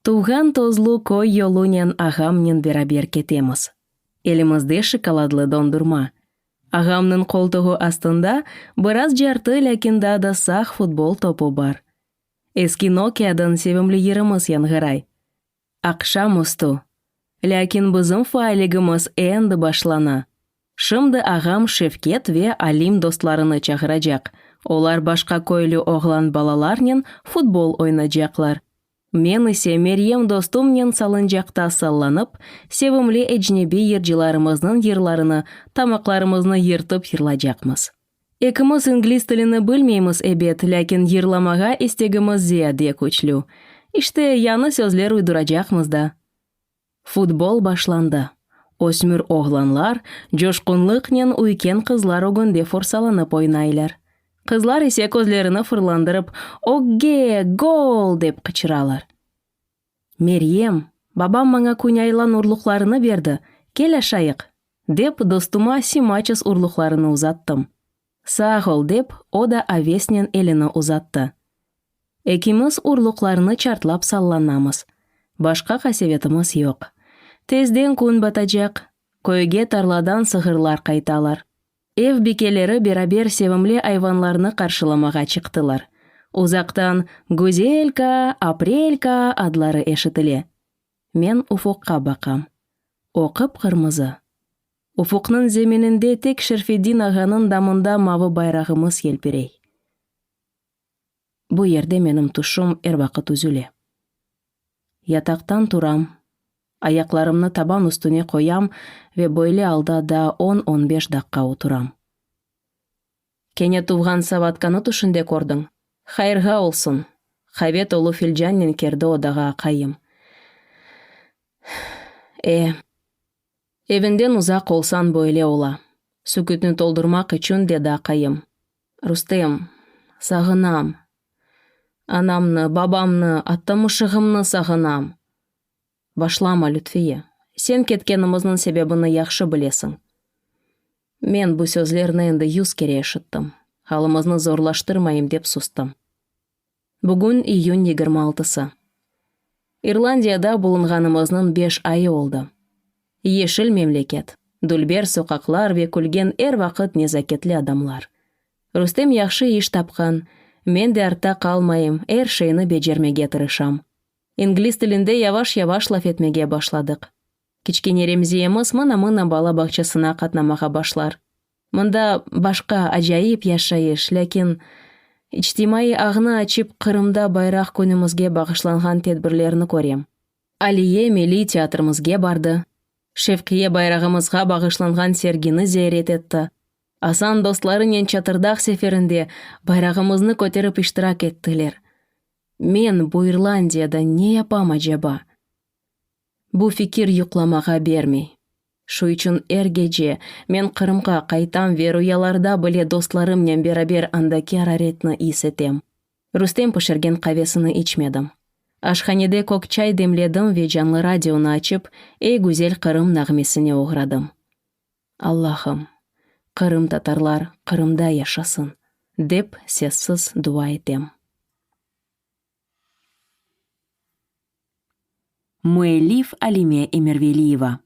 Tuvğan tozlu köy yolunen ağamnen beraber ketemiz. Elimizde şokoladlı dondurma. Ağamnıñ qoltuğı astında biraz cartı, lâkin daa da sağ futbol topu bar. Eski Nokiadan sevimli yırımız yañğıray. Aqşam üstü. Lâkin bizim faalligimiz endi başlana. Şimdi ağam Şevket ve Alim dostlarını çağıracaq, olar başqa köylü oğlan balalarnen futbol oynacaqlar. Men ise Meryem dostumnen salıncaqta sallanıp, sevimli ecnebiy yırcılarımıznıñ yırlarını tamaqlarımıznı yırtıp yırlacaqmız. Ekimiz ingliz tilini bilmeymiz, ebet, lâkin yırlamağa istegimiz ziyade küçlü. İşte, yañı sözler uyduracaqmız da. Futbol başlandı. Ösmür oğlanlar coşqunlıqnen üyken qızlar ögünde forsalanıp oynaylar. Qızlar ise közlerini fırlandırıp, Ögge, gol! dep qıçıralar. Meryem, babam maña künaylan urluqlarını berdi, kel aşayıq, dep dostuma simaçes urluqlarını uzattım. Sağ ol, dep, o da avesnen elini uzattı. Ekimiz urluqlarnı çartlap sallanamız. Başqa qasevetimiz yoq. Tezden kün batacaq. Köyge tarladan sığırlar qaytalar. Ev bikeleri beraber sevimli ayvanlarnı qarşılamağa çıqtılar. Uzaqtan Güzelka, Aprelka adları eşitile. Men ufuqqa baqam. O qıp-qırmızı. Ufuqnıñ zemininde tek Şerfedin ağanıñ damında mavı bayrağımız yelpirey. Bu yerde menim tüşüm er vaqıt üzüle. Yataqtan turam, ayaqlarımnı taban üstüne qoyam ve böyle alda daa on-on beş daqqa oturam. Kene tuvğan Savatkanı tüşünde kördiñ? Hayırğa olsun! Qave tolu filcannen kirdi odağa aqayım. E, evinden uzaq olsañ böyle ola, sükütni toldurmaq içün dedi aqayım. Rustem, sağınam. Anamnı, babamnı, atta mışığımnı sağınam. Başlama, Lütfiye. Sen ketkenimizniñ sebebini yahşı bilesiñ. Men bu sözlerni endi yüz kere eşittim. Alımıznı zorlaştırmayım dep sustım. Bugün iyün 26-sı. İrlandiyada bulunğanımıznıñ beş ayı oldı. Yeşil memleket, dülber soqaqlar ve külgen er vaqıt nezaketli adamlar. Rustem yahşı iş tapqan, men de artta qalmayım, er şeyni becermege tırışam. İngliz tilinde yavaş-yavaş laf etmege başladıq. Kiçkene Remziyemiz mına-mına bala bağçasına qatnamağa başlar. Mında başqa acayip yaşayış, lâkin içtimaiy ağnı açıp Qırımda bayraq künümizge bağışlanğan tedbirlerni körem. Aliye milliy teatrimizge bardı, Şevqiye bayrağımızğa bağışlanğan sergini ziyaret etti, Asan dostlarınen Çatırdağ seferinde bayrağımıznı köterip iştirak ettiler. Men bu İrlandiyada ne yapam aceba? Bu fikir yuqlamağa bermey. Şu içün er gece men Qırımğa qaytam ve ruyalarda bile dostlarımnen beraber andaki araretni is etem. Rustem pişirgen qavesini içmedim. Aşhanede kök çay demledim ve canlı radionı açıp, Ey güzel Qırım nağmesine oğradım. Allahım, qırımtatarlar Qırımda yaşasın, dep sessiz dua etem. Müellif Alime Emirveliyeva.